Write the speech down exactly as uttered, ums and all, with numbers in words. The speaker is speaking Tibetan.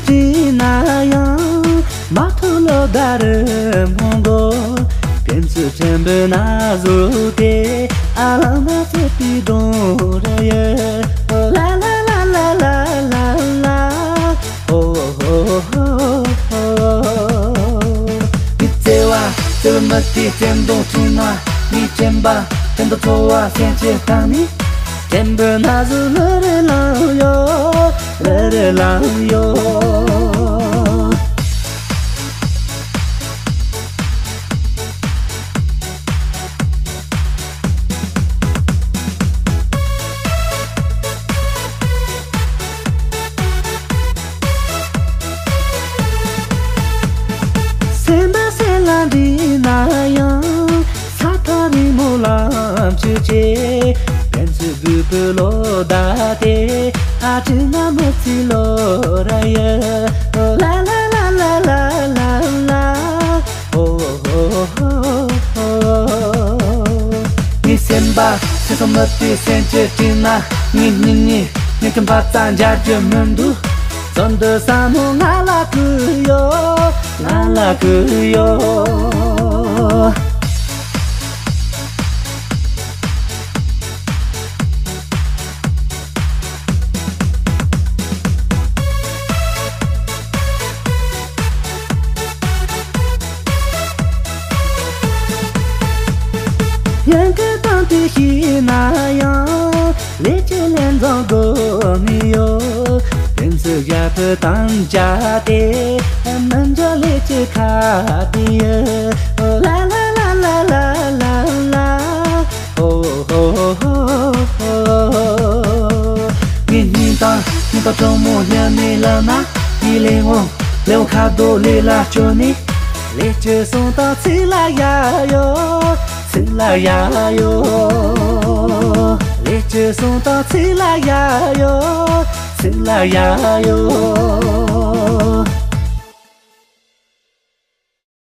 དྲིས་ན་ཡང་མ་ཐུག་ལོ་ཟླ་རེ་མོ་མགོ། ཕན་ཚུན་དྲན་པའི་ན་ཟུག་དེ་ཨ་ལ་ན་ཚེ་པི་དོང་ར་ཡེ། ལ་ལ་ལ་ལ་ལ་ལ་ལ། ཨོ་ཧོ་ཧོ་ཧོ། མི་བརྩེ་བ་བརྩེ་བའི་མི་དེ་བརྩེ་དུང་ཁྲིད་ན། མི་དྲན་པ་དྲན་དུ་འཚོ་བ་སེམས་ཀྱི་གཏམ་ནི། དྲན་པའི་ན་ཟུག་ལུ་རེ་ལངས་ཡོད། ལུ་རེ་ལངས་ཡོད། སེམས་པ་སེམས་ལ་འདྲིས་ན་ཡང་། ས་ཐག་རིང་མོ་ལམ་ཆུ་ཆེ། ཕན་ཚུན་སྦུག་པའི་ལོ་ཟླ་དེ། ཨ་ཅེ་ན་མི་ཚེ་ལོ་ར་ཡེ། ལ་ལ་ལ་ལ་ལ་ལ། ཨོ་ཧོ་ཧོ་ཧོ། ངའི་སེམས་པ་སེམས་སོང་མི་དེ་སེམས་ཀྱི་དྲིན་ན། ངའི་སྙིང་ཉེ་ངའི་ཀུན་པ་ཙམ་འཇར་རྒྱུ་མི་འདུག་བཙོན་དུ་ས་མོ་ང་ལ་བསྐུར་ཡོད། ང་ལ་བསྐུར་ཡོད། ཡང་ཁ་བཏང་དུས་ཤེས་ན་ཡང་། ལས་ཀྱི་ལན་འཛོམས་དགོས་ནི་ཡོད། ཕན་ཚུན་ཡར་ཕུད་དང་བཅའ་སྟེ། མི་འཇོག་ལས་ཀྱི་ཁ་དེ་ཡོད། ལ་ལ་ལ་ལ་ལ་ལ། ཨོ་ཧོ་ཧོ་ཧོ། ངའི་སྙིང་དང་སྙིང་དང་གྲོགས་མོ་ཉལ་ནས་ལབ་ན། ངའི་ལས་ངོ་ལས་འོང་ཁ་རྡོ་ལས་ལ་བཅོལ་ནས། ལས་ཀྱི་སོང་དང་ཚིག་ལ་ཡ་ཡོ། ཚིག་ལ་ཡ་ཡོ། ལས་ཀྱི་སོང་དང་ཚིག་ལ་ཡ་ཡོ། ཚིག་ལ་ཡ་ཡོ།